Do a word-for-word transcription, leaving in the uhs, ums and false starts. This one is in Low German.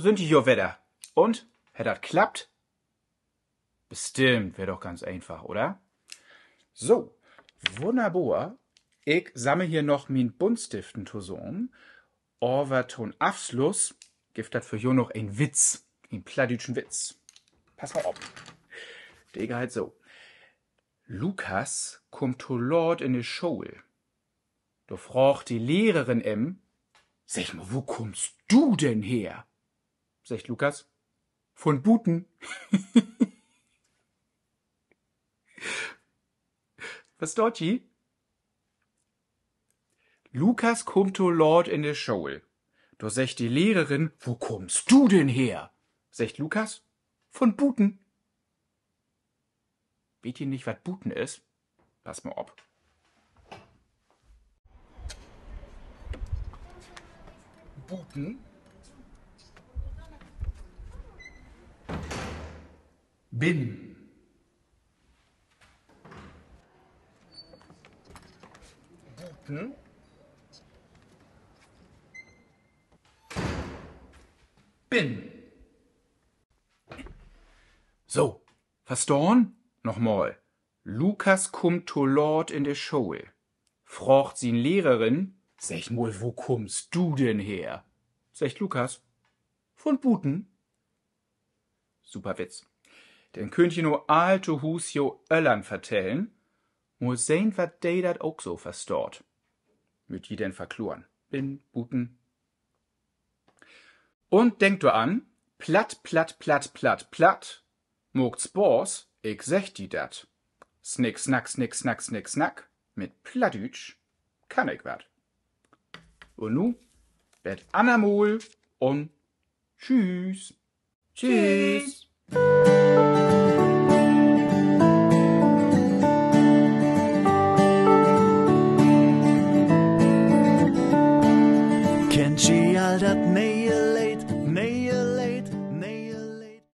Sünd ji hier wedder? Un, hett dat klappt? Bestimmt, weer doch ganz eenfach, oder? So, wunnerbor. Ik sammel hier noch mien Buntstiften tosamen. Aver to'n Afsluss gifft dat för jo noch en Witz, en plattdüütschen Witz. Pass mal op. De geiht so: Lukas kummt to laat in de School. Dor fraagt de Lehrerin em: Segg mal, wo kummst du denn her? Seggt Lukas: Vun buten. Verstaht ji? Lukas kummt to laat in de School. Dor seggt de Lehrerin: Wo kummst du denn her? Seggt Lukas: Vun buten. Weet ji nich, wat buten is? Pass mal op. Buten. Binnen. Buten. Binnen. So, verstahn? Nochmal. Lukas kummt to laat in de School. Fraagt sien Lehrerin: Segg mal, wo kummst du denn her? Seggt Lukas: Vun buten. Super Witz. Den köönt ji nu all to Huus jo Öllern vertellen. Mal sehn, wat de dat ok so verstaht. Mööt ji denn verkloren. Binnen, buten. Un denkt dor an: Platt, platt, platt, platt, platt maakt Spaaß, ik segg di dat. Snick, snack, snick, snack, snick, snack. Mit Plattdüütsch kann ik wat. Un nu, bet anner Mal un tschüss. Tschüss. Kennt ji all dat Me-